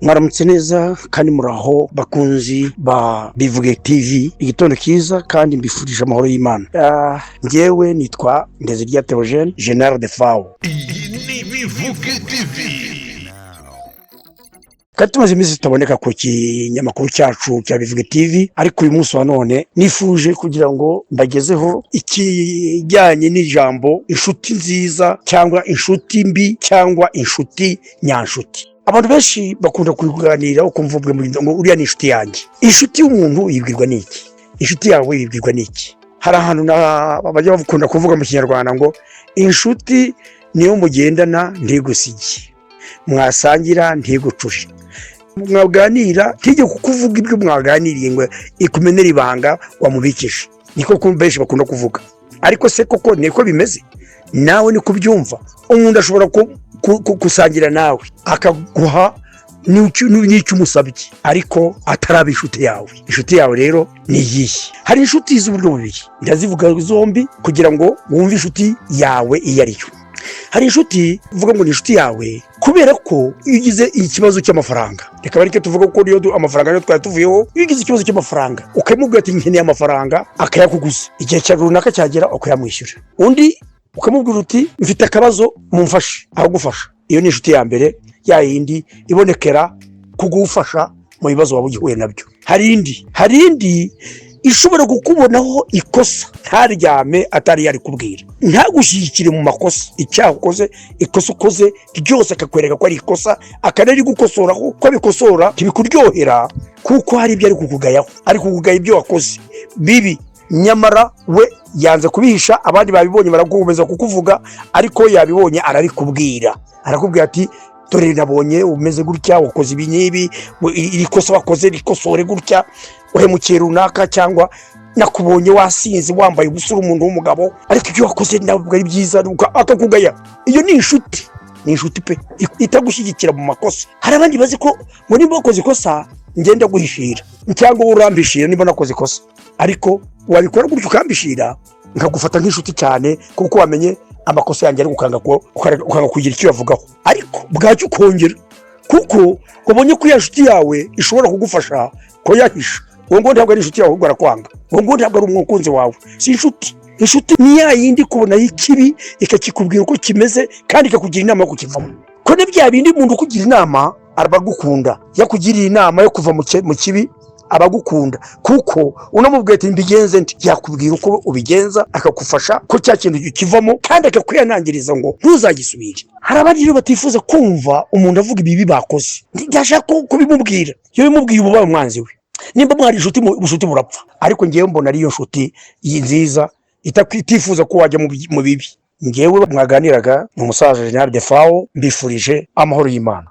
Mwaramutse neza kandi muraho, bakunzi ba Bivuge TV. Igitondo cyiza kandi mbifurije amahoro y'Imana. Njyewe nitwa Ndezirya Theogene, General Defao. Iyi ni Bivuge TV. Kandi tumaze iminsi tutaboneka ku kinyamakuru cyacu cya Bivuge TV, ariko uyu munsi wa none nifuje kugira ngo mbagezeho ikijyanye n'ijambo inshuti nziza cyangwa inshuti mbi cyangwa inshuti nyanshuti. Abantu benshi bakunda kuganira, ukumva ubwe ngo uriya ni inshuti yanjye. Inshuti y'umuntu yibwirwa n'iki? Inshuti yawe yibwirwa n'iki? Hari ahantu bajya bakunda kuvuga mu Kinyarwanda ngo inshuti niyo mugendana ntigusige, mwasangira ntigucure, mwaganira ntijye kukuvuga ibyo mwaganiriye ngo ikumenere ibanga wamubikije. Niko benshi bakunda kuvuga, ariko se koko niko bimeze? Nawe niko ubyumva? Umuntu ashobora gusangira nawe akaguha n'icyo umusabye, ariko ataraba inshuti yawe. Inshuti yawe rero ni iyihe? Hari inshuti z'uburyo bubiri, ndazivuga zombi kugira ngo wumve inshuti yawe iyo ari yo. Hari inshuti uvuga ngo ni inshuti yawe kubera ko iyo ugize ikibazo cy'amafaranga, reka bareke tuvuga ko niyo amafaranga niyo twari tuvuyeho, iyo ugize ikibazo cy'amafaranga ukamubwira ati nkeneye amafaranga, akayakuguza, igihe cya runaka cyagera ukayamwishyura. Undi ukamubwira uti mfite akabazo mumfashe, aragufasha. Iyo ni inshuti ya mbere, ya yindi ibonekera kugufasha mu bibazo waba ugihuye nabyo. Hari indi ishobora kukubonaho ikosa ntaryame atari yarikubwira, ntagushyigikire mu makosa. Icyaha ukoze, ikosa ukoze ryose, akakwereka ko ari ikosa, akanarigukosoraho. Ko abikosora ntibikuryohera, kuko hari ibyo ari kukugayaho, ari kukugaya ibyo wakoze bibi, nyamara we yanze kubihisha. Abandi babibonye baragukomeza kukuvuga, ariko yabibonye arabikubwira, arakubwira ati dore nabonye umeze gutya, wakoze ibi n'ibi, iri kosa wakoze rikosore gutya, uhemukiye runaka, cyangwa nakubonye wasinze wambaye ubusa uri umuntu w'umugabo, ariko ibyo wakoze ntabwo ari byiza, akakugaya. Iyo ni inshuti, ni inshuti pe itagushyigikira mu makosa. Hari abandi bazi ko ngo niba wakoze ikosa ngenda guhishira, cyangwa wowe urambishira niba nakoze ikosa, ariko wabikora gutyo ukambishira nkagufata nk'inshuti cyane, kuko wamenye amakosa yanjye, ariko ukanga kugira icyo uyavugaho, ariko bwacyo ukongera kuko wabonye ko iya nshuti yawe ishobora kugufasha ko yahisha. Uwo nguwo ntabwo ari inshuti yawe, ahubwo arakwanga. Uwo nguwo ntabwo ari umukunzi wawe, si inshuti. Inshuti ni ya yindi kubonaho ikibi ikakikubwira uko kimeze kandi ikakugira inama yo kukivamo. Ko ni bya bindi, umuntu ukugira inama aba agukunda. Yakugiriye inama yo kuva mu kibi aba agukunda, kuko unamubwiye ati mbigenze nti, yakubwira uko ubigenza, akagufasha ko cya kintu kivamo, kandi akakwihanangiriza ngo ntuzagisubire. Hari abandi rero batifuza kumva umuntu avuga ibibi bakoze, ntiyashaka kubimubwira. Iyo bimubwiye uba ubaye umwanzi we. Nimba mwari inshuti, ubucuti burapfa. Ariko ngewe mbona ariyo nshuti nziza itifuza ko wajya mu bibi. Ngewe mwaganiraga ni umusaza General Defao, mbifurije amahoro y'Imana.